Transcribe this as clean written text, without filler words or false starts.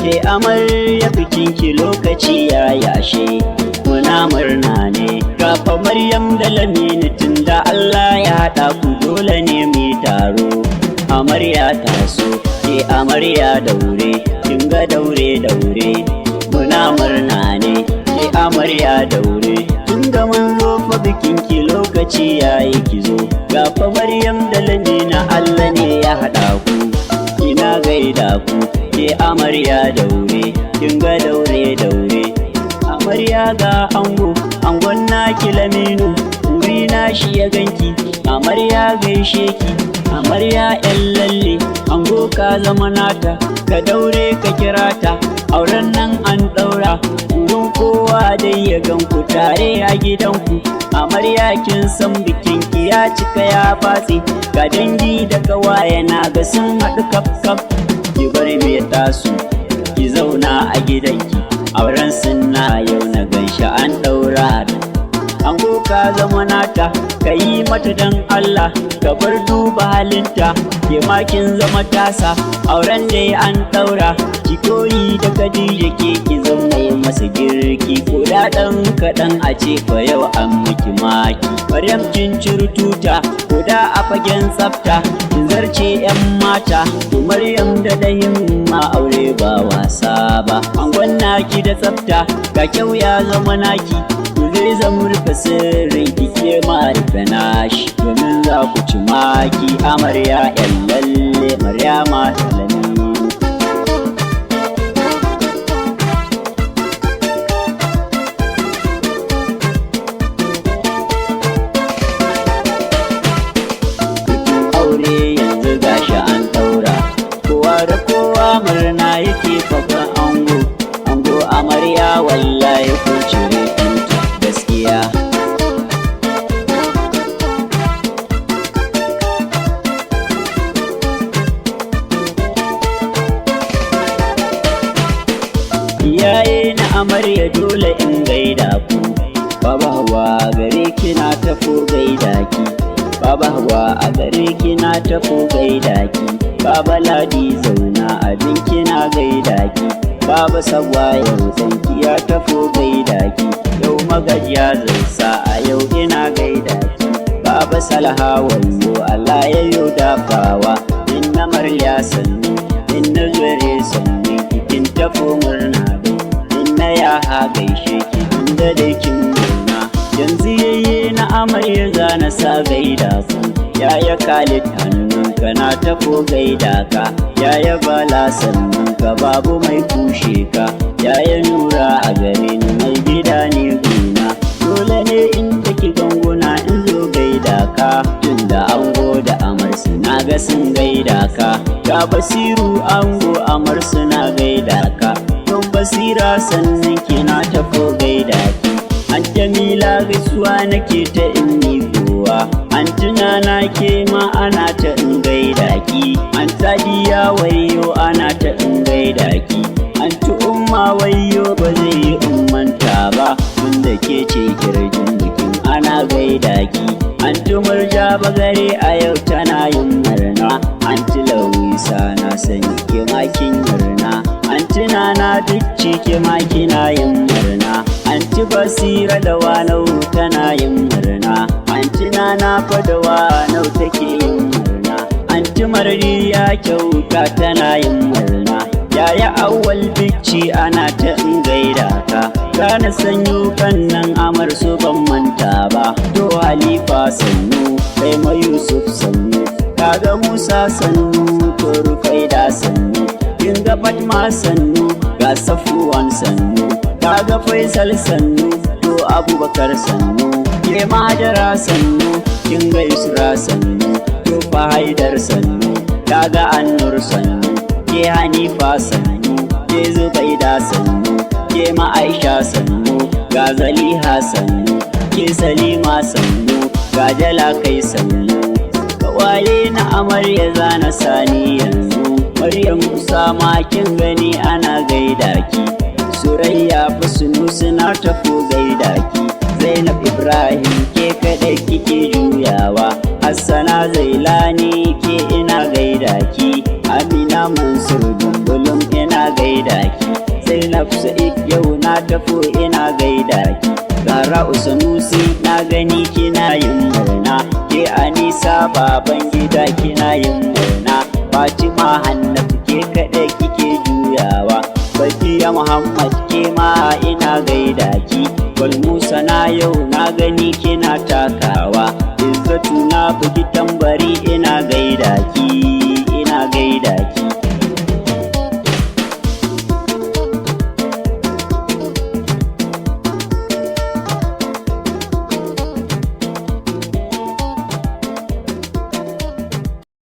Ke amarya, bikinki lokaci ya yashe, muna murna ne. Gafa Maryam da Lamini, tunda Allah ya haɗa ku, dole ne mu yi taro. Amarya taso, ke amarya daure, kin ga daure daure, muna murna ne. Ke amarya daure, kin ga mun zo fa bikinki, lokaci yayi ki zo. Gafa Maryam da Lamina, Allah ne ya haɗa ku, ina gaida ku. Ke amarya daure, kin ga daure daure. Amarya ga ango, angon naki Laminu, na shi ya ganki, amarya gaishe ki. Amarya yan lalle, ango ka zama nata, ka daure ka kira ta, auren nan an daura. Wurin kowa dai ya gan ku tare a gidanku. Amarya, kin san bikin ki ya cika ya batse, ga dangi da kawaye na ga sun haɗu kaf kaf. Ki bar me tasu, ki zauna a gidanki, auren sunna yau na ganshi an ɗaura. Ango ka zama nata, ka yi mata dan Allah, ka bar duba halinta, ke ma kin zama tasa, auren da an ɗaura. Ki koyi da Khadija, ke ki zama yi masa girki ko da ɗan kaɗan, a ce fa yau an miki maki. Maryam, kin ciri tuta ko da a fagen tsafta, kin zarce 'yan mata. To Maryam da ɗayin ma aure ba wasa ba, angon naki da tsafta, ga kyau, ya zama naki. Zai zama rufe sirrin ki, ke ma rufe nashi, domin za ku ci maki. Amarya yan lalle, Maryama Laminu. Bikin aure yanzu gashi an ɗaura, kowa da kowa murna yake faga. Ango, ango, amarya, wallahi ku cire tuta gaskiya. Iyaye na amarya, dole in gaida ku. Baba Hawa, gare ki na tafo gaida ki. Baba Hawa, a gare ki na tafo gaida ki. Baba Ladi, zauna abin kina gaida ki. Baba Sabuwa, yau danki ya tafo gaida ki. Yau magajiya zai sa a yau ina gaida ki. Baba Salha, wayo Allah ya yo dafawa. Inna Marya sannu, inna Zuwere sannu, kin tafo murna dai. Inna ya ha gaishe ki, tunda dai kin nuna. Yanzu yayye na amarya zana sa gaida ku. Yaya Khalid, hannunka na tafo gaida ka. Yaya Bala, sannunka, babu mai kushe ka. Yaya Nura, a gare ni mai gida ne guna, dole ne in take ganguna in zo gaida ka, tunda ango da amar suna ga sun gaida ka. Ga Basiru ango, amar suna gaida ka. Don Basira, sannan kina tafo gaida ki. An Jamila, gaisuwa nake ta in kowa. An tunana ke ma ana ta in gaida ki. An Sadiya, wayo ana ta in gaida ki. An ci Umma, wayo ba zai yi ummanta ba, tunda ke ce kirjin bikin, ana gaida ki. An Murja Bagare a yau tana yin murna. An Lawisa, na sani ke ma kin murna. An Tunana Bicci, ke ma kina yin murna. An Basira da Wanau tana yin murna. An Tunana fa da Wanau take yin murna. An Mariya kyauta tana yin murna. Yaya Awwal Bicci, ana ta in gaida ka. Kana sanyo kannan amar su ban manta ba. To Halifa sannu, kai ma Yusuf sannu, kaga Musa sannu, to Rufaida sannu, kin ga Fatma sannu, ga Safuwan sannu, kaga Faisal sannu, to Abubakar sannu, ke Mahajara sannu, kin ga Isra sannu, to Haidar sannu, kaga Annur sannu, ke Hanifa sannu, ke Zubaida sannu, ke Ma'aisha sannu, ga Zaliha sannu, ke Salima sannu, ga Jala kai sannu. Kawaye na amarya zana sani yanzu. Maryam Usama, kin gani ana gaida ki. Surayya Fasunu suna tafo gaida ki. Zainab Ibrahim, ke kadai kike juyawa. Hassana Zailani, ke ina gaida ki. Amina Mansur Dumbulum, ina gaida ki. tafo ina gaida ki. Zara Usanusi, na gani kina yin murna. Ke Anisa baban gida, kina yin murna. Fatima Hannafu, ke kaɗai kike juyawa. Badiya Muhammad, ke ma ina gaida ki. Wal Musa na yau na gani kina takawa. Izzatu, na bugi tambari ina